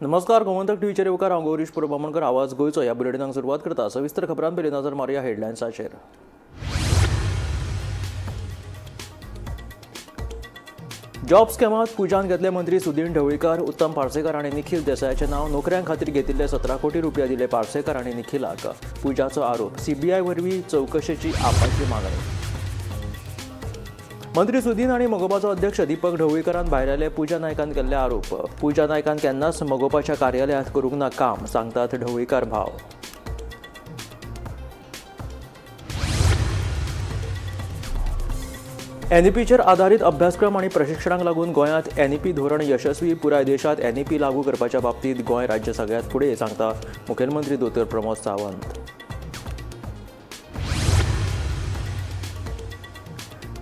नमस्कार, गोमंतक टीव्हीचेर येवकार. हांव गौरीश परब बामणकर. आवाज गोंयचो ह्या बुलेटिनाक सुरवात करता. सविस्तर खबरां पयलीं नजर मारुया हेडलायन्साचेर. जॉब स्कॅमात पुजान घेतले मंत्री सुदीन ढवळीकार, उत्तम पार्सेकर आनी निखील देसायाचें नांव. नोकऱ्यां खातीर घेतिल्ले 17 कोटी रुपया दिले पार्सेकर आनी निखिलाक, पुजाचो आरोप. सीबीआय वरवीं चवकशेची आपाची मागणी. मंत्री सुदीन आनी मगोपाचो अध्यक्ष दीपक ढवळीकरान भायरायले पूजा नायकान केल्ले आरोप. पूजा नायकान केन्नाच मगोपाच्या कार्यालयांत करूंक ना काम, सांगतात ढवळीकार भाव. एनईपीचेर आदारीत अभ्यासक्रम आनी प्रशिक्षणाक लागून गोंयांत एनईपी धोरण यशस्वी. पुराय देशांत एनईपी लागू करपाच्या बाबतींत गोंय राज्य सगळ्यांत फुडें, सांगता मुखेलमंत्री दोतोर प्रमोद सावंत.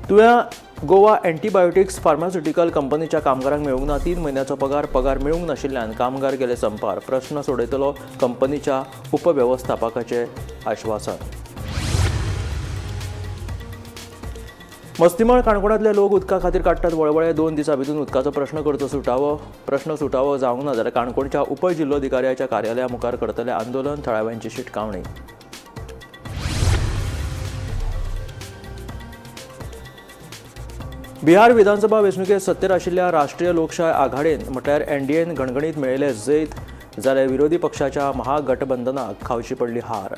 तुव्या गोवा अँटीबायोटिक्स फार्मास्युटिकल कंपनीच्या कामगारांक मेळूंक ना 3 म्हयन्याचो पगार. पगार मेळूंक नाशिल्ल्यान कामगार गेले संपार. प्रश्न सोडयतलो कंपनीच्या उपवेवस्थापकाचें आश्वासन. मस्तीमळ काणकोणांतले लोक उदका खातीर काडटात वळवळे. 2 दिसां भितर उदकाचो प्रश्न करचो सुटावो. प्रश्न सुटावो जावंक ना जाल्यार काणकोणच्या उपजिल्लोधिकाऱ्याच्या कार्यालया मुखार करतले आंदोलन, थळाव्यांची शिटकावणी. बिहार विधानसभा वेंचणुकेत सत्तेर आशिल्ल्या राष्ट्रीय लोकशाय आघाडेन म्हटल्यार एनडीएन घणघणीत मेळयले जैत, जाल्यार विरोधी पक्षाच्या महागठबंधनाक खावची पडली हार.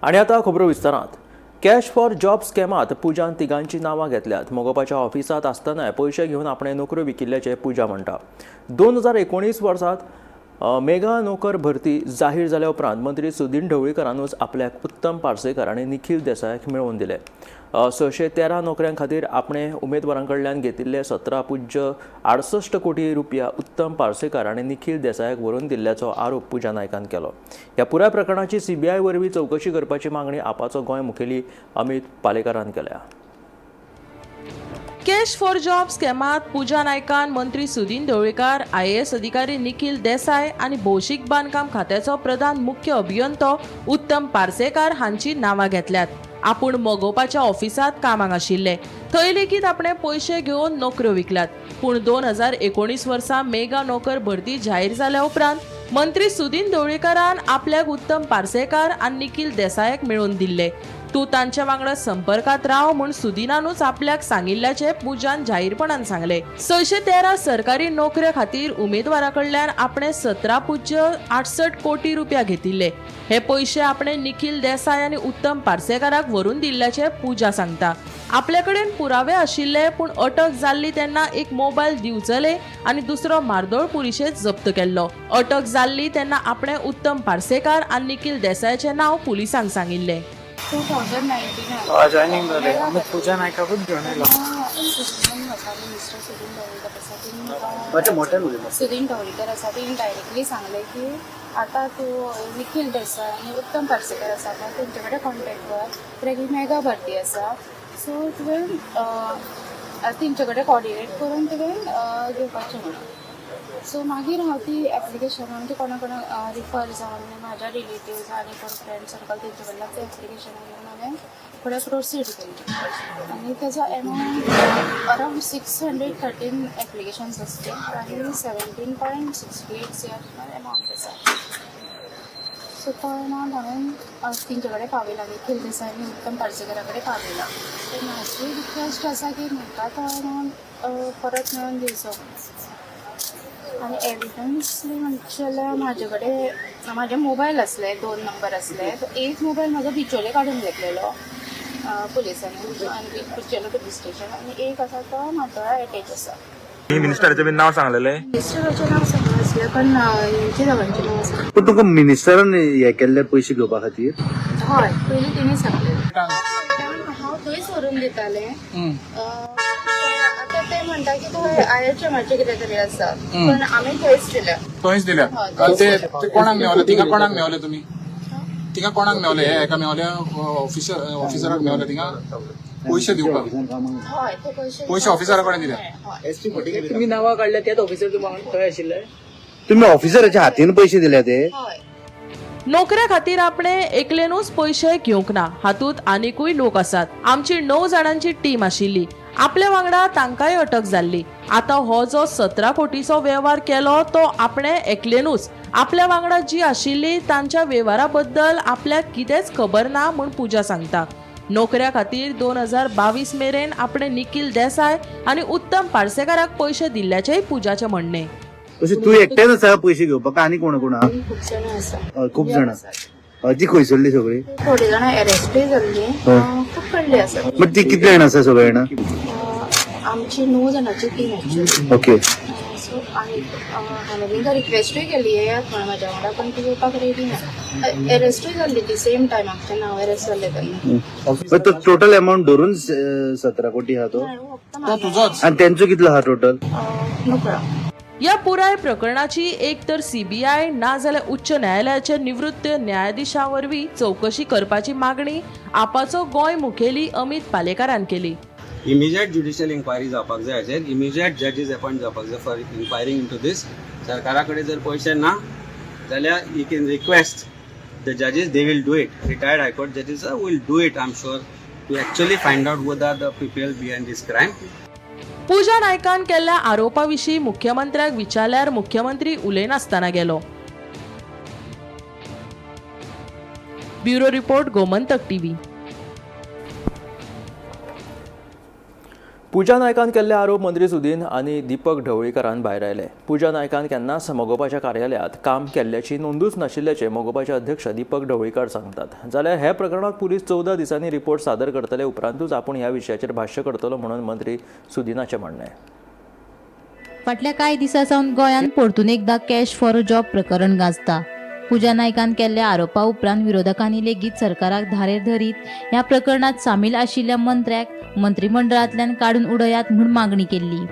आनी आतां खबरो विस्तारांत. कॅश फॉर जॉब स्कॅमात पुजान तिगांची नांवां घेतल्यात. मगोपाच्या ऑफिसांत आसतनाय पयशे घेवन आपणें नोकऱ्यो विकिल्ल्याचें पुजा म्हणटा. 2019 वर्सात मेगा नोकर भरती जाहीर जाल्या उपरांत मंत्री सुदीन ढवळीकरानूच आपल्याक उत्तम पार्सेकर आनी निखील देसायाक मेळोवन दिले. 613 नोकऱ्यां खातीर आपणें उमेदवारां कडल्यान घेतिल्ले 17.68 कोटी रुपया उत्तम पार्सेकर आनी निखील देसायाक व्हरून दिल्ल्याचो आरोप पुजा नायकान केलो. ह्या पुराय प्रकरणाची सीबीआय वरवीं चवकशी करपाची मागणी आपाचो गोंय मुखेली अमित पालेकारान केल्या. कॅश फॉर जॉब स्कॅमात पूजा नायकान मंत्री सुदीन ढवळीकार, आयएएस अधिकारी निखील देसाय आनी भौशीक बांदकाम खात्याचो प्रधान मुख्य अभियंतो उत्तम पार्सेकार हांची नांवां घेतल्यात. आपूण मगोपाच्या ऑफिसांत कामाक आशिल्ले, थंय लेगीत आपणें पयशे घेवन नोकऱ्यो विकल्यात. पूण 2019 वर्सा मेगा नोकर भरती जाहीर जाल्या उपरांत मंत्री सुदीन ढवळीकारान आपल्याक उत्तम पार्सेकार आनी निखील देसायाक मेळोवन दिल्ले. तूं तांच्या वांगडा संपर्कात राव म्हूण सुदिनानूच आपल्याक सांगिल्ल्याचें पुजान जाहीरपणान सांगलें. 613 सरकारी नोकऱ्या खातीर उमेदवारा कडल्यान आपणें 17.68 कोटी रुपया घेतिल्ले. हे पयशे आपणें निखील देसाय आनी उत्तम पार्सेकाराक व्हरून दिल्ल्याचें पूजा सांगता. आपल्या कडेन पुरावे आशिल्ले, पूण अटक जाल्ली तेन्ना एक मोबायल दिवचले आनी दुसरो मार्दोळ पुलिशेंत जप्त केल्लो. अटक जाल्ली तेन्ना आपणें उत्तम पार्सेकार आनी निखील देसायाचें नांव पुलिसांक सांगिल्लें. 2019. जॉयनिंग जालें, आमी पुजा नायकाकूच घेवन येयलो. म्हाका मिनिस्टर सुदीन ढवळीकर आसा तेणी मातशें मोठ्यान उलय. सुदीन ढवळीकर आसा तेणी डायरेक्टली सांगलें की आतां तूं निखील देसाय आनी उत्तम पार्सेकर आसा पळय, तेंचे कडेन कॉन्टेक्ट कर, कित्याक ही मेगा भरती आसा, सो तुवें तेंचे कडेन कॉर्डिनेट करून तुवें घेवपाचें म्हणून. सो मागीर हांव ती एप्लिकेशन म्हणजे कोणा कोणाक रिफर जावन, म्हाज्या रिलेटिव्स आनी कोण फ्रेंड सर्कल, तेंचे कडल्यान ते एप्लिकेशन घेवन हांवें फुडें प्रोसीड केलें आनी तेजो amount around 613 applications आसले आनी 17.68 CR amount आसा. सो तो एमावंट हांवें तेंचे कडेन पावयला, निखील देसाय आनी उत्तम पार्सेकरा कडेन पावयला. सो म्हाजी रिक्वेस्ट आसा की म्हाका तो एमावंट परत मेळोवन दिवचो. आनी एविडन्स म्हणचे जाल्यार म्हाजे कडेन म्हाजे मोबायल आसले, दोन नंबर आसले. तो एक मोबायल म्हाजो बिचोले काडून घेतलेलो पुलिसांनी आनी बिचोले पुलीस स्टेशन, आनी एक आसा तो म्हाजो एटेच आसा. मिनिस्टराचें बी नांव सांगलेलें? मिनिस्टराचें नांव सांगनासलें, पण हेंचे दोगांचें नांव सांगलें. पूण तुका मिनिस्टरान हे केल्ले पयशे घेवपा खातीर? हय, पयलीं तेणी सांगलेलें. हांव थंयच व्हरून दितालें. आतां ते म्हणटा की थंय आयएचएमाचें कितें तरी आसा, पण आमी थंयच दिल्या. थंयच दिल्या. हय. ते ते कोणाक मेवले? थिंगा कोणाक मेवले तुमी? थिंगा कोणाक मेवले? हे एका मेवल्या ऑफिसराक मेवले थिंगा पयशे दिवपाक? हय, ते पयशे पयशे ऑफिसरा कडेन दिले? हय. तुमी नांवां काडल्या त्याच ऑफिसर तुमकां थंय आशिल्ले? तुम्ही ऑफिसराच्या हातीन पैसे दिले ते? हय. नोकऱ्या खातीर आपणे एकलेनूच पयशे घेवंक ना, हातूंत आनिकूय लोक आसात. आमची 9 जाणांची टीम आशिल्ली, आपल्या वांगडा तांकांय अटक जाल्ली. आतां हो जो 17 कोटीचो वेव्हार केलो तो आपणे एकलेनूच, आपल्या वांगडा जी आशिल्ली तांच्या वेव्हारा बद्दल आपल्याक कितेंच खबर ना म्हूण पूजा सांगता. नोकऱ्या खातीर 2022 मेरेन आपणे निखिल देसाय आनी उत्तम पार्सेकाराक पयशे दिल्ल्याचेय पूजाचें म्हणणें. अशें तूं एकटेच आसा पयशे घेवपाक आनी कोण कोण आहा? खूब जाणां आसा. हय, खूब जाणां. हय, ती खंयसरली सगळी? थोडी जाणां एरेस्टूय जाल्ली, खूब कडली आसा. बट ती कितले जाण आसा सगळे जाणां? आमची 9 जाणांची टीम एक्चुअली. ओके. सो आनी हांवें तांकां रिक्वेस्टूय केली येयात म्हणून म्हाज्या वांगडा, पण ती येवपाक रेडी ना. एरेस्टूय जाल्ली ती सेम टायमाक तेन्ना हांव एरेस्ट जाल्लें तेन्ना. बट तो टोटल अमाऊंट धरून 17 कोटी आहा तो? तो तुजोच. आनी तेंचो कितलो आहा टोटल? नकळो. या पुराय प्रकरणाची एक तर सीबीआय ना जाल्यार उच्च न्यायालयाच्या निवृत्त न्यायाधिशा वरवीं चवकशी करपाची मागणी आपाचो गोंय मुखेली अमित पालेकारान केली. इमिजिएट ज्युडिशियल इन्क्वायरी जावपाक जाय हाचेर, इमिजिएट जजीस अपॉयंट जावपाक जाय फॉर इन्क्वायरींग इंटू दीस. सरकारा कडेन जर पयशे ना जाल्यार you can request the जजीस, they will do it. Retired high court जजीस will do it, I am sure, to actually find out who are the people behind this crime. Puja नायकान केल्ल्या आरोपा विशीं मुख्यमंत्र्याक विचारल्यार मुख्यमंत्री उलयनासतना गेलो. Bureau report, Gomantak TV. Puja नायकान केल्ले आरोप मंत्री सुदीन आनी दीपक ढवळीकारान भायर आयले. पूजा नायकान केन्नाच मगोपाच्या कार्यालयांत काम केल्ल्याची नोंदूच नाशिल्ल्याचें मगोपाचे अध्यक्ष दीपक ढवळीकार सांगतात. जाल्यार हे प्रकरणांत पुलीस 14 दिसांनी रिपोर्ट सादर करतले उपरांतूच आपूण ह्या विशयाचेर भाश्य करतलो म्हणून मंत्री सुदीनाचें म्हणणें. फाटल्या कांय दिसां सावन गोंयांत परतून एकदां कॅश फॉर जॉब प्रकरण गाजता. पूजा नायकान केल्ल्या आरोपा उपरांत विरोधकांनी लेगीत सरकाराक धारेर धरीत ह्या प्रकरणांत सामील आशिल्ल्या मंत्र्याक मंत्रिमंडळांतल्यान काडून उडयात म्हूण मागणी केल्ली.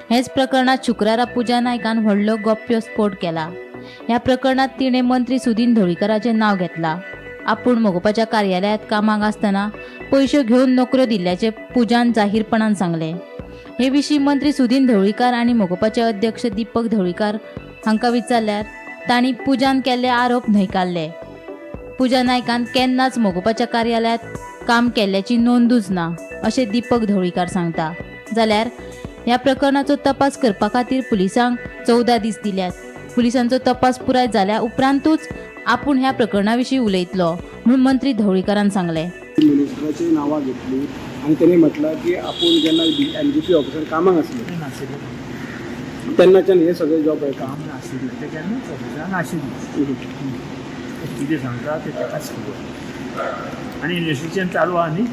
हेच प्रकरणांत शुक्रारा पूजा नायकान व्हडलो गोप्यस्फोट केला. ह्या प्रकरणांत तिणें मंत्री सुदीन ढवळीकाराचें नांव घेतलां. आपूण मगोपाच्या कार्यालयांत कामाक आसतना पयशे घेवन नोकऱ्यो दिल्ल्याचें पूजान जाहीरपणान सांगलें. हे विशीं मंत्री सुदीन ढवळीकार आनी मगोपाचे अध्यक्ष दीपक ढवळीकार हांकां विचारल्यार तांणी पूजान केल्ले आरोप न्हयकारले. पूजा नायकान केन्नाच मगोपाच्या कार्यालयांत काम केल्ल्याची नोंदूच ना अशें दीपक ढवळीकार सांगता. जाल्यार ह्या प्रकरणाचो तपास करपा खातीर पुलिसांक 14 दीस दिल्यात. पुलिसांचो तपास पुराय जाल्या उपरांतूच आपूण ह्या प्रकरणा विशीं उलयतलो म्हूण मंत्री ढवळीकारान सांगलें. मिनिस्टराची नांवां घेतली आनी तेणी म्हटलां की आपूण जेन्ना एम जी पी ऑफिसार कामाक आसले तेन्नाच्यान हे सगळे जॉब मेळटा. काम नाशिल्लें तें केन्नाच ऑफिसान नाशिल्लें. कितें सांगता तें ताकाच खबर. आनी इन्वेस्टिगेशन चालू आहा न्ही,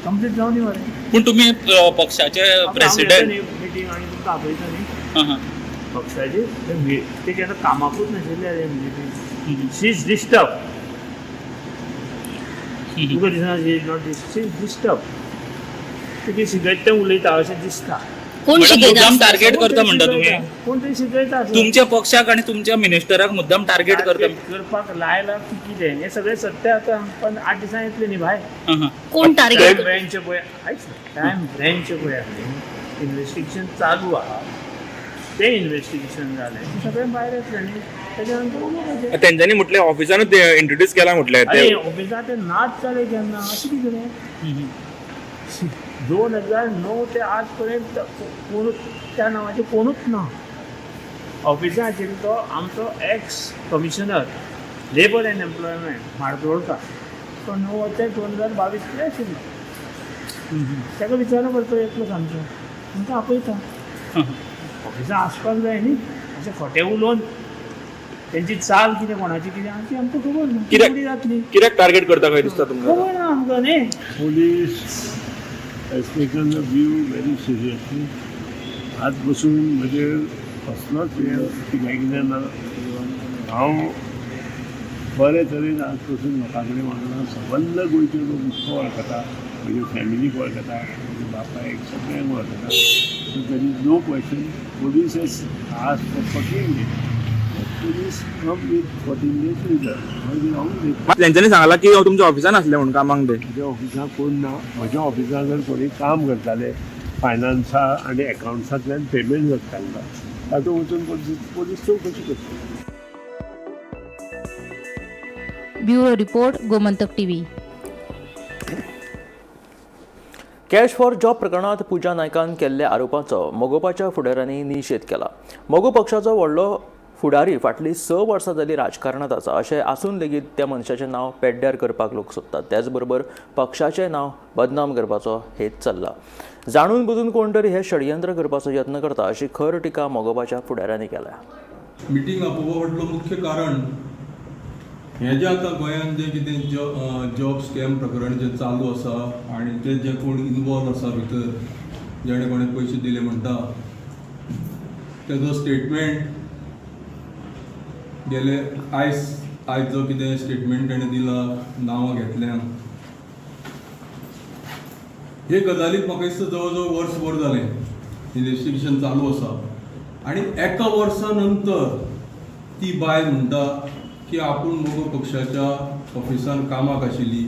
कंप्लीट जावं दी मरे. पूण तुमी पक्षाचे प्रेसिडेंट मिटींग आनी तुमकां आपयता न्ही पक्षाचे ते केन्ना कामाकूच नाशिल्ले M G P. She is disturb. तुका दिसना she is not, she is disturb. ते कितें शिकयता तें उलयता अशें दिसता. कोण मुद्दाम टार्गेट करता म्हणटा तुमी? कोण तरी शिकयता. तुमच्या पक्षाक आनी तुमच्या मिनिस्टराक मुद्दाम टार्गेट करता. करपाक लायला की कितें हें सगळें सत्य आतां पण 8 दिसांनी येतलें न्ही भायर. कोण क्रायम ब्रँच पळय, आयक, क्रायम ब्रँच पळय इन्वेस्टिगेशन चालू आहा, तें इन्वेस्टिगेशन जालें सगळें भायर येतलें न्ही, तेच्या नंतर उलोवपाचें. तेंच्यांनी म्हटलें ऑफिसानूच इंट्रोड्यूस केला म्हटलें. अरे ऑफिसांत ते नाच जाले केन्ना अशें कितें रे? 2009 ते आज पर्यंत कोणूच त्या नांवाचे कोणूच ना. ऑफिसांत आशिल्लो तो आमचो ex commissioner labour and employment Mardolkar, तो 9 ते 2022 कडेन आशिल्लो. ताका विचारूं पडटा येतलो सामको तुमकां आपयता. ऑफिसांत आसपाक जाय न्ही, अशें खोटें उलोवन तेंची चाल कितें कोणाची कितें आमची आमकां खबर ना. कित्याक? फुडें जातली कित्याक टार्गेट करता खंय दिसता तुमकां? खबर ना आमकां न्ही. Police has taken the view very seriously. आज बसून म्हजेर कसलोच हें कितें ना. हांव बरे तरेन आज पसून लोकां कडेन वागना. सबंद गोंयचे लोक म्हाका वळखता, म्हजे फॅमिलीक वळखता, म्हज्या बापायक सगळ्यांक वळखता. So there is no question. Police has asked for 14 days. Police come with 14 days result, मागीर हांव उलयतां. तेंच्यांनी सांगलां की तुमच्या ऑफिसान आसलें म्हणून कामाक ते. म्हज्या ऑफिसांत कोण ना. म्हज्या ऑफिसांत जर कोणी काम करताले फायनान्सा आनी एकावंट्सांतल्यान पेमेंट जातालें तातूंत वचून पोलीस चवकशी करता. Bureau report, Gomantak TV. Cash for job प्रकरणात पूजा नायकान केल्ल्या आरोपांचो मगोपाच्या फुडाऱ्यांनी निशेध केला. मगो पक्षाचो व्हडलो फुडारी फाटलीं 6 वर्सां जाली राजकारणांत आसा अशें आसून लेगीत त्या मनशाचें नांव पेड्ड्यार करपाक लोक सोदतात. त्याचबरोबर पक्षाचें नांव बदनाम करपाचो हेत चल्ला. जाणून बुजून कोण तरी हें षडयंत्र करपाचो यत्न करता अशी खर टिका मगोपाच्या फुडाऱ्यांनी केल्या. मिटींग आपोवपा फाटलो मुख्य कारण हें जें आतां गोंयांत जें कितें जॉब स्कॅम प्रकरण जें चालू आसा आनी ते जे कोण इनवॉल्व आसा भितर, जेणे कोणें पयशे दिले म्हणटा तेजो स्टेटमेंट गेले आयज जो कितें स्टेटमेंट तेणें दिला, नांवां घेतल्या, हे गजालीक म्हाका दिसता जवळ जवळ वर्सभर जालें इन्वेस्टिगेशन चालू आसा आनी एका वर्सा नंतर ती बायल म्हणटा की आपूण मगो पक्षाच्या ऑफिसान कामाक आशिल्ली,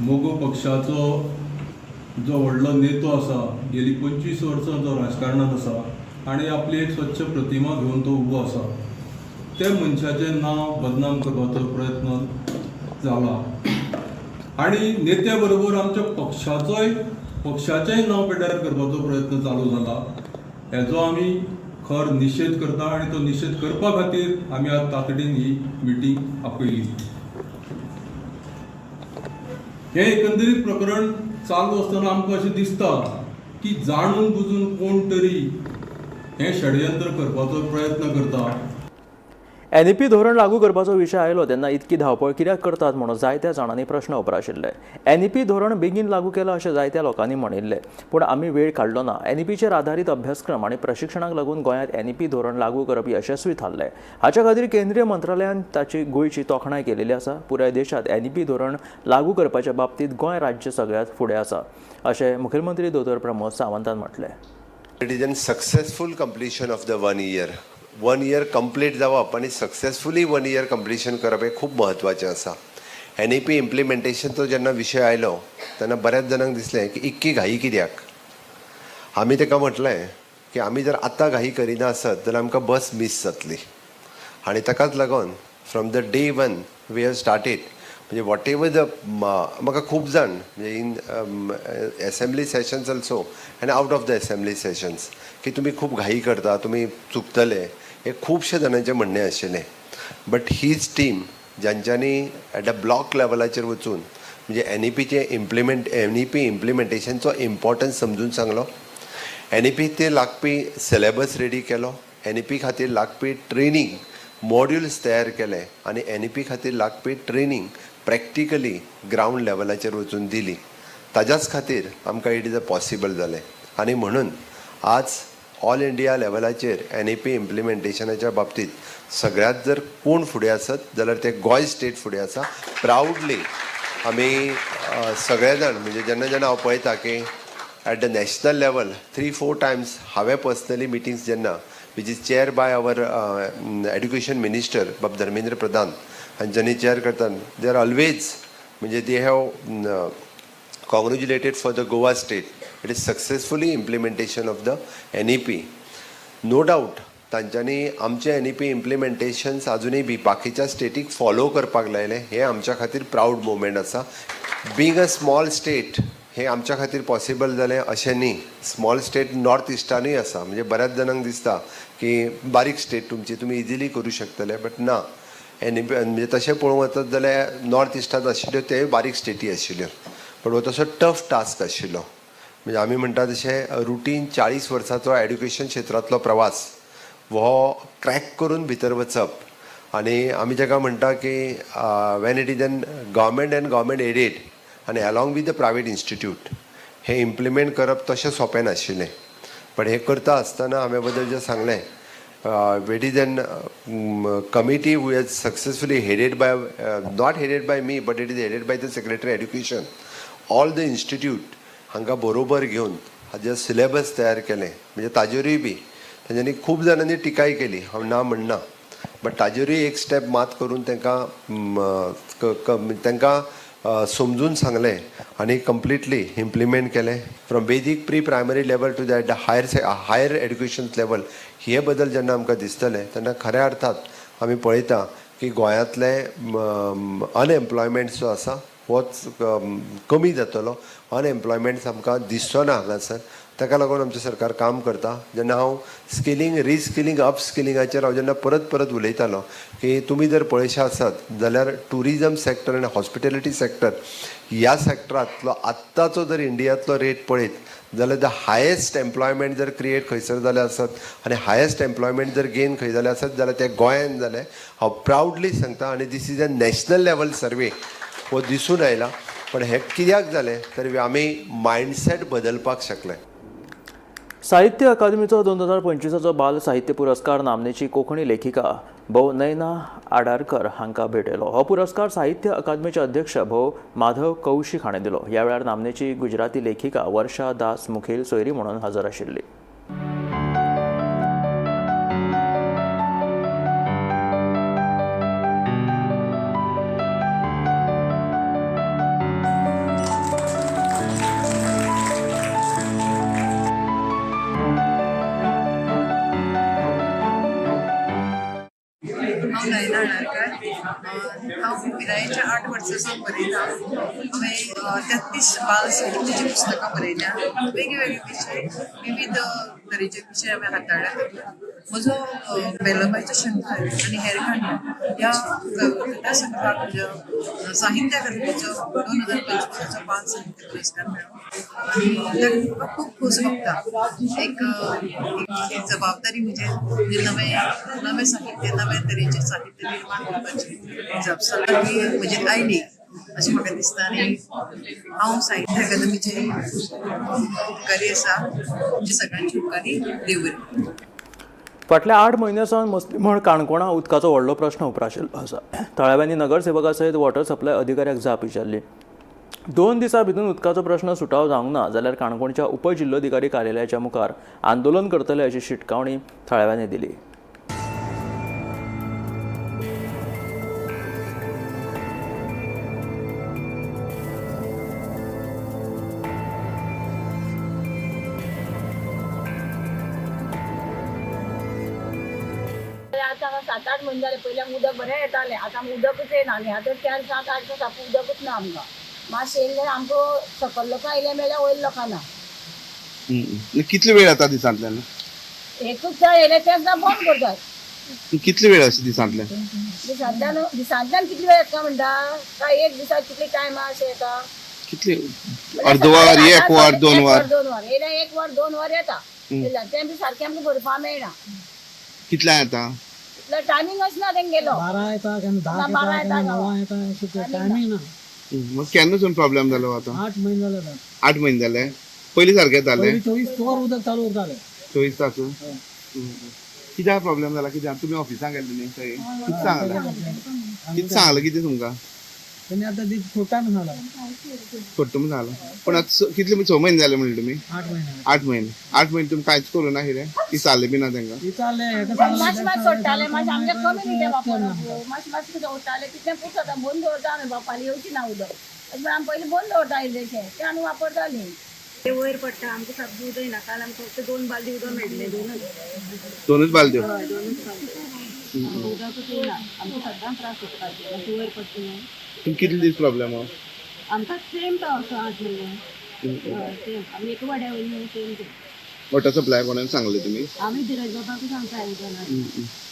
मगो पक्षाचो जो व्हडलो नेतो आसा, गेली 25 वर्सां जो राजकारणांत आसा आनी आपली एक स्वच्छ प्रतिमा घेवन तो उबो आसा, ते मनशाचें नांव बदनाम करपाचो प्रयत्न जाला आनी नेत्या बरोबर आमच्या पक्षाचेंय नांव पेड्ड्यार करपाचो प्रयत्न चालू जाला. हेजो आमी खर निशेध करता आनी तो निशेध करपा खातीर आमी आज तातडीन ही मिटींग आपयली. हें एकंदरीत प्रकरण चालू आसतना आमकां अशें दिसता की जाणून बुजून कोण तरी हें षडयंत्र करपाचो प्रयत्न करता. एनईपी धोरण लागू करपाचो विशय आयलो तेन्ना इतकी धांवपळ कित्याक करतात म्हणून जायत्या जाणांनी प्रश्न उप्राशिल्ले. एनईपी धोरण बेगीन लागू केलां अशें जायत्या लोकांनी म्हणिल्लें, पूण आमी वेळ काडलो ना. एनईपीचेर आदारीत अभ्यासक्रम आनी प्रशिक्षणाक लागून गोंयांत एनईपी धोरण लागू करप यशस्वी थारलें. हाच्या खातीर केंद्रीय मंत्रालयान ताची गोंयची तोखणाय केलेली आसा. पुराय देशांत एनईपी धोरण लागू करपाच्या बाबतींत गोंय राज्य सगळ्यांत फुडें आसा अशें मुखेलमंत्री दोतोर प्रमोद सावंतान म्हटलें. It is an successful completion of the one year. One year complete जावप आनी सक्सेसफुली वन इयर कंप्लिशन करप हें खूब म्हत्वाचें आसा. एनईपी इम्प्लिमेंटेशनचो जेन्ना विशय आयलो तेन्ना बऱ्याच जाणांक दिसलें की इतकी घाई कित्याक. आमी ताका म्हटलें की आमी जर आतां घाई करिना आसत जाल्यार आमकां बस मीस जातली आनी ताकाच लागून from the day one we have started. म्हणजे what ever the म्हाका खूब जाण म्हणजे in assembly sessions also and out of the assembly sessions की तुमी खूब घाई करता, तुमी चुकतले, हे खुबशे जाणांचें म्हणणें आशिल्लें. बट हीच टीम ज्यांच्यांनी एट अ ब्लॉक लेवलाचेर वचून म्हणजे एनईपीचें इम्प्लिमेंट एनईपी इम्प्लिमेंटेशनचो इम्पॉर्टन्स समजून सांगलो, एनईपी ते लागपी सिलेबस रेडी केलो, एनईपी खातीर लागपी ट्रेनींग मॉड्युल्स तयार केले आनी एनईपी खातीर लागपी ट्रेनींग प्रॅक्टिकली ग्रावंड लेवलाचेर वचून दिली. ताज्याच खातीर आमकां it is a possible जालें आनी म्हणून आज ऑल इंडिया लेवलाचेर एनईपी इम्प्लिमेंटेशनाच्या बाबतींत सगळ्यांत जर कोण फुडें आसत जाल्यार ते गोंय स्टेट फुडें आसा. प्रावडली आमी सगळे जाण म्हणजे जेन्ना जेन्ना हांव पळयता की at the national level 3-4 times हांवें पर्सनली मिटिंग्स जेन्ना which is chair by our education minister बाब धर्मेंद्र प्रधान हांच्यांनी चेअर करता, they are always म्हणजे they have congratulated for the Goa state. It is successfully implementation of the NEP. No doubt तांच्यांनी आमचें NEP implementations अजुनूय बी बाकीच्या static follow करपाक लायलें, हें आमच्या खातीर प्रावड मुवमेंट आसा. बींग अ स्मॉल स्टेट हें आमच्या खातीर पॉसिबल जालें अशें न्ही. स्मॉल स्टेट नॉर्थ इस्टानूय आसा. म्हणजे बऱ्याच जाणांक दिसता की बारीक स्टेट तुमची, तुमी इजिली करूं शकतले, बट ना. एनईपी म्हणजे तशें पळोवंक वचत जाल्यार नॉर्थ इस्टांत आशिल्ल्यो त्योय बारीक स्टेटी आशिल्ल्यो, पण हो तसो टफ टास्क आशिल्लो. म्हणजे आमी म्हणटा तशें रुटीन 40 वर्साचो एड्युकेशन क्षेत्रांतलो प्रवास हो क्रॅक करून भितर वचप आनी आमी ताका म्हणटा की when it is an government and government aided आनी along with the private institute हें इम्प्लिमेंट करप तशें सोंपें नाशिल्लें. पण हें करता आसतना हांवें बद्दल जें सांगलें, it is an committee who has successfully headed by, not headed by me, but it is headed by the secretary education, all the institute हांकां बरोबर घेवन हाजे सिलेबस तयार केलें. म्हणजे ताजेरूय बी तेंच्यांनी खूब जाणांनी टिकाय केली, हांव ना म्हणना, बट ताजेरूय एक स्टेप मात करून तांकां समजून सांगलें आनी कंप्लिटली इम्प्लिमेंट केलें from basic pre primary level to that higher education level. हे बदल जेन्ना आमकां दिसतले तेन्ना खऱ्या अर्थात आमी पळयता की गोंयांतले अनएम्प्लॉयमेंट जो आसा होच कमी जातलो. अनएम्प्लॉयमेंट आमकां दिसचो ना हांगासर. ताका लागून आमचें सरकार काम करता. जेन्ना हांव स्किलींग, रिस्किलींग, अपस्किलिंगाचेर हांव जेन्ना परत परत उलयतालो की तुमी जर पळयशे आसत जाल्यार ट्युरिजम सॅक्टर आनी हॉस्पिटेलिटी सॅक्टर ह्या सॅक्टरांतलो आत्ताचो जर इंडियांतलो रेट पळयत जाल्यार the highest employment जर क्रिएट खंयसर जालें आसत आनी हायेस्ट एम्प्लॉयमेंट जर गेन खंय जालें आसत जाल्यार तें गोंयान जालें, हांव प्रावडली सांगता. आनी this is a national level survey हो दिसून आयला. पण हें कित्याक जालें तर आमी मायंडसेट बदलपाक शकले. साहित्य अकादमीचो 2025चो बाल साहित्य पुरस्कार नामनेची कोंकणी लेखिका भौ नयना आडारकर हांकां भेटयलो. हो पुरस्कार साहित्य अकादमीचे अध्यक्ष भौ माधव कौशीक हाणें दिलो. ह्या वेळार नामनेची गुजराती लेखिका वर्षा दास मुखेल सोयरी म्हणून हजर आशिल्ली. हांव नयना आडारकर. हांव पिरायेच्या 8 वर्सां सावन बरयता. हांवें 33 बाल साहित्याचीं पुस्तकां बरयल्या. वेगळे विशय, विविध तरेचे विशय हांवें हाताळ्ळ्या. तातूंत म्हजो बेलबायचो शंकर आनी हेर काणयो ह्या कथा संग्रहाक म्हज्या साहित्य अकादमीचो 2025चो बाल साहित्य पुरस्कार मेळ्ळो आनी ताका म्हाका खूब खोस भोगता. एक एक जबाबदारी म्हणजे नवें नवें साहित्य, नवे तरेचें साहित्य निर्माण करपाची जापसालदारकी म्हजेर आयली अशें म्हाका दिसता आनी हांव साहित्य अकादमीचे उपकारी आसा. तुमचे सगळ्यांचे उपकारी. देव बरें करूं. फाटल्या 8 म्हयन्यां सावन मस्तीमळ काणकोणा उदकाचो व्हडलो प्रश्न उप्राशिल्लो आसा. थळाव्यांनी नगरसेवका सयत वॉटर सप्लाय अधिकाऱ्याक जाप विचारली. 2 दिसां भितर उदकाचो प्रश्न सुटाव जावंक ना जाल्यार काणकोणच्या उपजिल्लोधिकारी कार्यालयाच्या मुखार आंदोलन करतले अशी शिटकावणी थळाव्यांनी दिली. आतां 7-8 म्हयने जाले. पयलीं आमकां उदक बरें येतालें, आतां आमकां उदकूच येना. आनी आतां 4-7-8 दीस आतां उदकूच ना आमकां. मातशें येयलें जाल्यार आमकां सकयल लोकां येयलें मेळ्ळ्या, वयर लोकां ना. कितले वेळ येता दिसांतल्यान? एकूच येयलें तेंच बंद करतात. कितले वेळ अशें दिसांतल्यान? दिसांतल्यान दिसांतल्यान कितले वेळ येता म्हणटा काय एक दिसाक कितले टायम अशें येता? कितले? अर्द वर, एक वर, 2 वर? 2 वर येयल्यार 1 वर 2 वर येता. तें बी सारकें आमकां भरपा मेळना. कितल्यांक येता? टायमिंग आसना तेंगेलो. 12 येता केन्ना, 10 12 येता येता, 9 येता, अशें टायमींग ना. मग केन्नासून प्रॉब्लेम जालो आतां? 8 म्हयने जाले आतां. 8 म्हयने जाले. पयलीं सारकें येतालें? 24 वर उदक चालू उरतालें. 24 तास. कित्याक प्रॉब्लेम जाला? कित्याक तुमी ऑफिसांत गेल्ले न्ही थंय? कितें सांगलें? कितें सांगलें कितें तुमकां? तेणी आतां ती सोडटा म्हणून सांगलां. सोडटा म्हणून सांगलां. पूण आतां कितले 6 म्हयने जाले म्हणले तुमी? 8 म्हयने. 8 म्हयने. 8 म्हयने तुमी कांयच करूं ना कितें? विचारलें बी ना तांकां? विचारलें, हेका सांगलें. मातशें मातशें सोडटालें, मातशें आमचें कमी न्ही तें वापरप. मातशें मातशें कितें उरतालें तितलें पुरता. आतां बंद दवरता आमी, बाबा फाल्यां येवची ना उदक अशें म्हणून आमी पयलीं बंद दवरता इल्लेशें, तें आमी वापरतालीं. ते वयर पडटा आमकां सामकें उदक येना. काल आमकां फक्त 2 बालदी उदक मेळिल्लें. 2 बालद्यो? हय, 2 बालद्यो. आमकां उदकूच येना. आमकां सद्दां त्रास सोंसपाचे. मातशें वयर पडटा न्हू. तुमकां कितले दीस प्रॉब्लेम हो? आमकां सेम तो असो 8 म्हयने. हय सेम. आमी एका वाड्या वयली न्हू, सेम ते. वॉटर सप्लाय कोणाक सांगलें तुमी? आमी धीरज बाबाकूच सांगता उदक.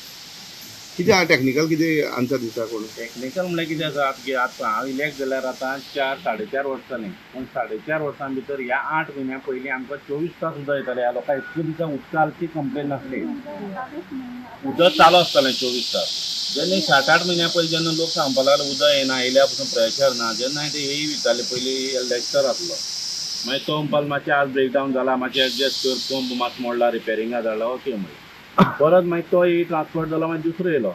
कितें आहा टॅक्निकल कितें आन्सर दिता कोण? टॅक्निकल म्हणल्यार कितें आसा, आतां हांव इलेक्ट जाल्यार आतां 4-4.5 वर्सां जालीं. पूण 4.5 वर्सां भितर ह्या 8 म्हयन्या पयलीं आमकां 24 तास उदक येतालें. ह्या लोकांक इतले दिसा उदकाची कंप्लेन नासली, उदक चालू आसतालें 24 तास. जेन्ना 7-8 म्हयन्या पयलीं जेन्ना लोक सांगपाक लागले उदक येना, येयल्या पसून प्रेशर ना, जेन्ना ते हेय विचारले. पयलीं लेस्टर आसलो, मागीर तो म्हणपाक मातशें आज ब्रेकडावन जाला, मातशें एडजस्ट कर, पंप मातसो मोडला, रिपेरिंगा धाडला, ओके म्हणलें. परत मागीर तो ट्रान्सफर जालो, मागीर दुसरो येयलो.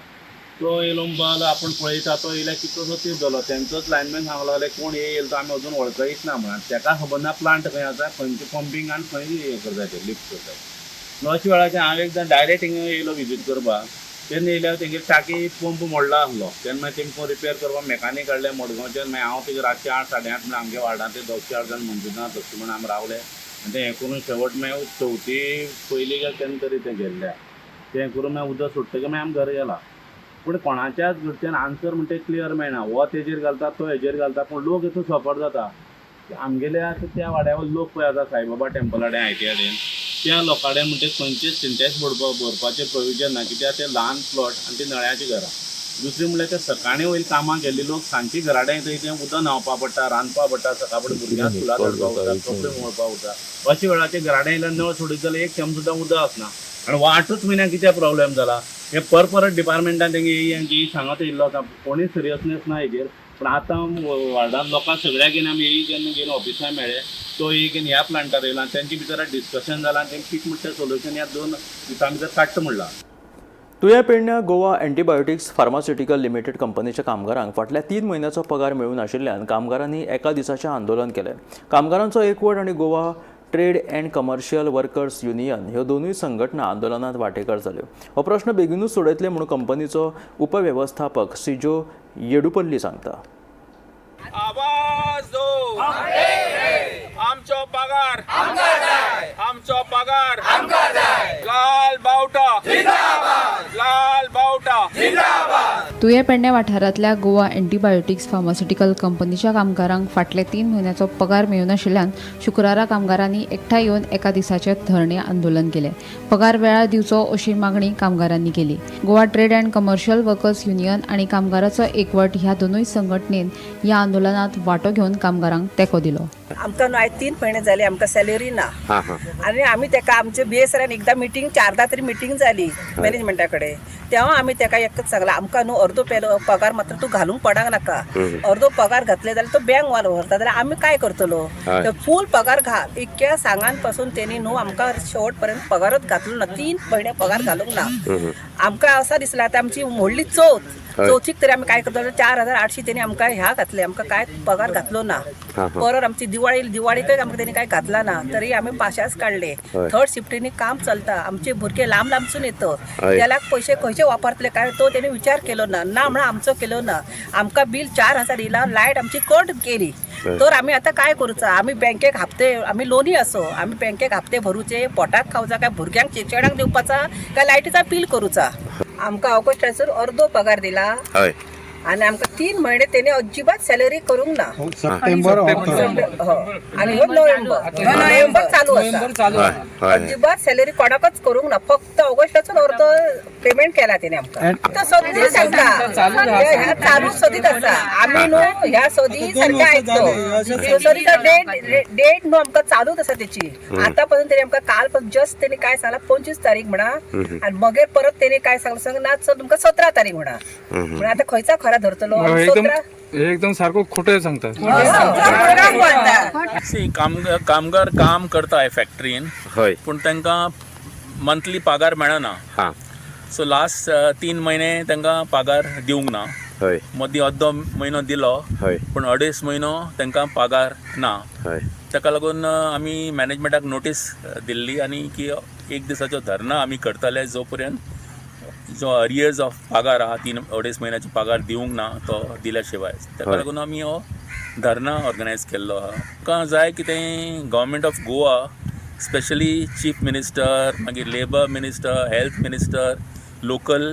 तो येयलो म्हणपाक लागलो आपूण पळयता. तो येयल्यार कितलोसो तेंप जालो. तेंचोच लायनमॅन सांगपाक लागले कोण येयल तो आमी अजून वळखीच ना म्हणून. ताका खबर ना प्लांट खंय आसा, खंयचें पंपींग आनी खंय हें करता तें लिफ्ट करता. अशा वेळाचेर हांव एकदां डायरेक्ट हिंगा येयलो विजीट करपाक. तेन्ना येयल्यार तेंगेर टाकी पंप मोडला आसलो. तेन्ना मागीर तेमकां रिपेर करपाक मेकानीक हाडले मडगांवच्यान. मागीर हांव तेजे रातचे 8-8:30 म्हळ्यार आमगे वार्डांतले 2-4 जाण म्हणटा तशें म्हण आमी रावले. आनी तें हें करून शेवट मागीर चवथी पयलीं काय केन्ना तरी तें गेल्लें. तें करून मागीर उदक सोडटकीर मागीर आमी घरा गेला. पूण कोणाच्याच कडच्यान आन्सर म्हणटा क्लियर मेळना. हो तेजेर घालता, तो हेजेर घालता, पूण लोक हितून सफर जाता. आमगेले आतां त्या वाड्यावर लोक पळय आतां साईबाबा टेम्पला कडेन, I T I कडेन, त्या लोकां कडेन म्हणटे खंयचेच सिंटेक्स भरपाचें प्रोविजन ना, कित्याक ते ल्हान प्लॉट आनी ते नळ्याचीं घरां. दुसरें म्हणल्यार ते सकाळीं वयले कामाक गेल्ले लोक सांजचे घरा कडेन येता, तें उदक न्हांवपा पडटा, रांदपा पडटा, सकाळ फुडें भुरग्यांक स्कुलाक धाडपा पडटा, कपडे मोळपा पडटा. अशा वेळाचेर घरा कडेन येयल्यार नळ सोडीत जाल्यार एक थेंब सुद्दां उदक आसना. आनी 8च म्हयन्याक कितें प्रॉब्लेम जाला हे परत डिपार्टमेंटान तेंगे एई सांगत येयल्लो आसा, कोणूय सिरियसनेस ना हेजेर. पूण आतां वार्डान लोकांक सगळ्याक घेवन आमी एई जेन्ना घेवन ऑफिसान मेळ्ळे, तो एक घेवन ह्या प्लांटार येयला, तेंचे भितर डिस्कशन जालां आनी तेंकां कितें म्हणटा सोल्युशन ह्या 2 दिसां भितर काडटा म्हणलां. तुयें पेडण्या गोवा एंटीबायोटिक्स फार्मास्युटिकल लिमिटेड कंपनीच्या कामगारांक फाटल्या 3 म्हयन्याचो पगार मेळूं नाशिल्ल्यान कामगारांनी एका दिसाचें आंदोलन केलें. कामगारांचो एकवट आनी Goa trade and commercial workers union ह्यो दोनूय संघटना आंदोलनात वांटेकार जाल्यो. हो प्रश्न बेगीनूच सोडयतले म्हूण कंपनीचो उपवेवस्थापक सिजो येडुपल्ली सांगता. आवाज दो, आमचो पगार आमचो पगार, लाल बावटा जिंदाबाद, लाल बावटा जिंदाबाद. तुयें पेडणे वाठारांतल्या गोवा एंटीबायोटिक्स फार्मास्युटिकल कंपनीच्या कामगारांक फाटले 3 म्हयन्याचो पगार मेळूनाशिल्ल्यान शुक्रारा कामगारांनी एकठांय येवन एका दिसाचें धरणे आंदोलन केलें. पगार वेळार दिवचो अशी मागणी कामगारांनी केली. Goa trade and commercial workers union आनी कामगाराचो एकवट ह्या दोनूय संघटनेन ह्या आंदोलनात वांटो घेवन कामगारांक तेंको दिलो. आमकां न्हू आयज 3 म्हयने जाले आमकां सॅलरी ना आनी आमी तेका आमचे बीएसआरान एकदां मिटींग 4दा तरी मिटींग जाली मॅनेजमेंटा कडेन, तेव्हा आमी तेका एकच सांगलां आमकां न्हू अर्दो पगार मात्र तूं घालूंक पडांक नाका, अर्दो पगार घातले जाल्यार तो बँक व्हरता जाल्यार आमी काय करतलो, फूल पगार घाल. इतक्या सांगान पासून तेणी न्हू आमकां शेवट पर्यंत पगारच घातलो ना, 3 म्हयने पगार घालूंक ना. आमकां असां दिसलां आतां आमची व्हडली चवथ, चवथीक तरी आमी काय करतलो, 4800 तेणी आमकां ह्या घातले, आमकां काय पगार घातलो ना. परत आमची दिवाळी, दिवाळीकय आमकां तेणी काय घातला ना, तरी आमी पाशास काडले. थर्ड शिफ्टीनी काम चलता, आमचे भुरगे लांब लांबसून येतो, त्याला पयशे खंयचे वापरतले काय तो तेणी विचार केलो ना, ना म्हणून आमचो केलो ना. आमकां बील 4000 येयला, लायट आमची कट केली, तर आमी आतां काय करूचा, आमी बँकेक हप्ते, आमी लोनी असो, आमी बँकेक हप्ते भरूचे, पोटाक खावचा काय भुरग्यांक शिक्षणाक दिवपाचा काय लायटीचा बिल करूचा. आमकां ऑगस्टाचो अर्दो पगार दिला आनी आमकां 3 म्हयने तेणी अजिबात सॅलरी करूंक ना. सप्टेंबर आनी हो नोव्हेंबर चालू आसा, अजिबात सॅलरी कोणाकच करूंक ना, फक्त ऑगस्टाचो अर्दो पेमेंट केला तेणी आमकां. आतां सदीं सांगता चालू सदींच आसा, आमी न्हू ह्या सदी सारकें आयकतो, सदीचा डेट न्हू आमकां चालूच आसा तेची. आतां पासून तेणी आमकां काल पासून जस्ट तेणी काय सांगला 25 तारीख म्हणा, आनी मगीर परत तेणी काय सांगला सांग ना चल तुमकां 17 तारीख म्हणा, म्हणून आतां खंयचा खरा धरतलो. एकदम सारको खोटे सांगता. कामगार काम करता फॅक्टरीन, पूण तांकां मंथली पगार मेळना. सो लास्ट 3 म्हयने तांकां पगार दिवंक ना, मदीं अर्दो म्हयनो दिलो पूण 2.5 म्हयनो तांकां पगार ना. ताका लागून आमी मॅनेजमेंटाक नोटीस दिल्ली आनी की एक दिसाचो धरना आमी करतले जो पर्यंत जो अरियर्स ऑफ पगार आहा 3-2.5 म्हयन्याचो पगार दिवंक ना तो दिल्या शिवाय. ताका लागून आमी हो धरना ऑर्गनायज केल्लो आहा. आमकां जाय कितें government of Goa, specially chief minister, मागीर labour minister, health minister, local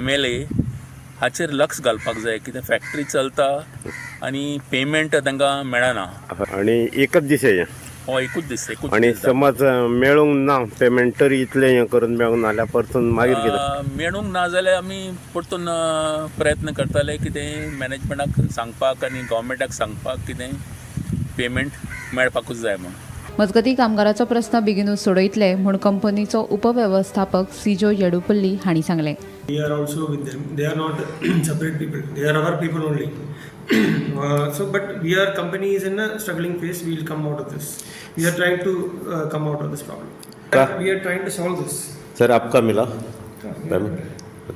MLA हाचेर लक्ष घालपाक जाय. कितें फॅक्टरी चलता आनी पेमेंट तांकां मेळना. आनी एकच दीस हें हो एकूच दीस, एकूच. आनी समज मेळूंक ना पेमेंट तरी इतलें हें करून मेळूंक ना जाल्यार परतून मागीर कितें मेळूंक ना जाल्यार आमी परतून प्रयत्न करतले कितें मॅनेजमेंटाक सांगपाक आनी गव्हर्मेंटाक सांगपाक कितें पेमेंट मेळपाकूच जाय म्हणून. मजगतीं कामगाराचो प्रस्न बेगीनूच सोडयतले म्हूण कंपनीचो उपवेवस्थापक सिजो येडुपल्ली हांणी सांगलें. We are also with them. They are not separate people. They are our people only. So, but we are company is in a struggling phase. We will come out of this. We are trying to come out of this problem. We are trying to solve this. Sir, आपका मिला?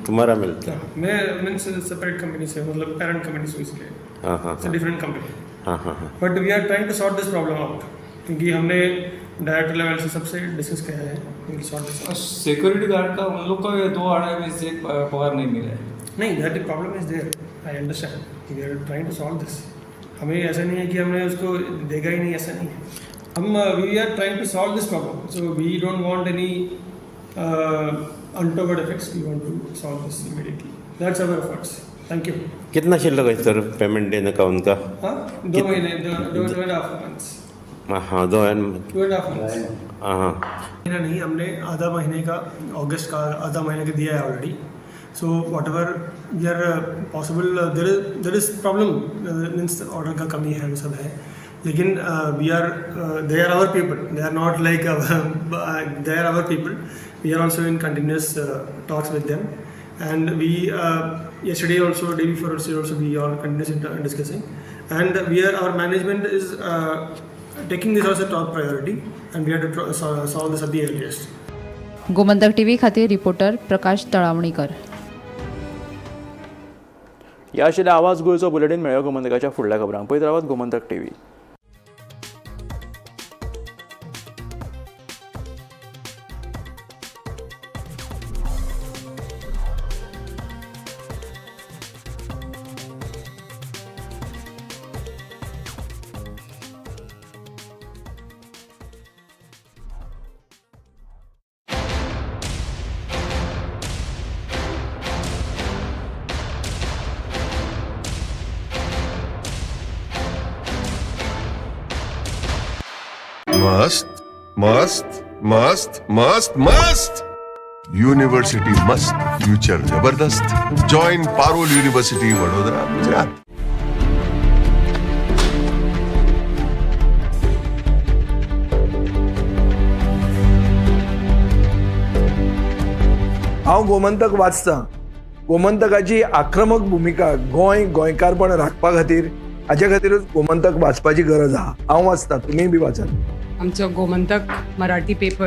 तुम्हारा मिलता है? मैं means separate company से, मतलब parent company से इसलिए. हाँ हाँ. It's a different company. हाँ हाँ हाँ. But we are trying to sort this problem out. क्योंकि हमने डायरेक्टर लेवल से सबसे डिस्कस किया है. सिक्योरिटी गार्ड का उन लोग का 2-2.5 महीने से पगार नहीं मिला है. नहीं, that problem is there, I understand. We are trying to solve this. हमें ऐसा नहीं है कि हमने उसको देगा ही नहीं, ऐसा नहीं है. हम we are trying to solve this problem, so we don't want any untoward effects. We want to solve this immediately. That's our efforts. Thank you. कितना शिल्लक है सर पेमेंट देने का उनका? हाँ, 2 महीने, दो दो 2.5 months. हाँ, दो 2.5 months. हाँ. महीना नहीं, हमने आधा महीने का, अगस्त का आधा महीने का दिया है already. So whatever we are possible, there is problem, means order का कमी है, वो सब है, लेकिन we are they are our people. They are not like, they are our people. We are also in continuous talks with them and we yesterday also, day before also, we are continuous in discussing and we are our management is taking this as a top priority and we have to solve this at the earliest. Gomantak TV खातीर reporter Prakash तळावणीकर. ह्या आशिल्ल्या आवाज गोंयचो bulletin. मेळ्यो गोमंतकाच्या फुडल्या खबरांक. पळयत रावात Gomantak TV. मस्त मस्त मस्त मस्त मस्त युनिव्हर्सिटी मस्त, फ्युचर जबरदस्त. Join Parul university, Vadodara, Gujarat. हांव गोमंतक वाचतां. गोमंतकाची आक्रमक भुमिका गोंय गोंयकारपण राखपा खातीर, हाजे खातीरूच गोमंतक वाचपाची गरज आहा. हांव वाचतां, तुमीय बी वाचात. आमचो गोमंतक मराठी पेपर.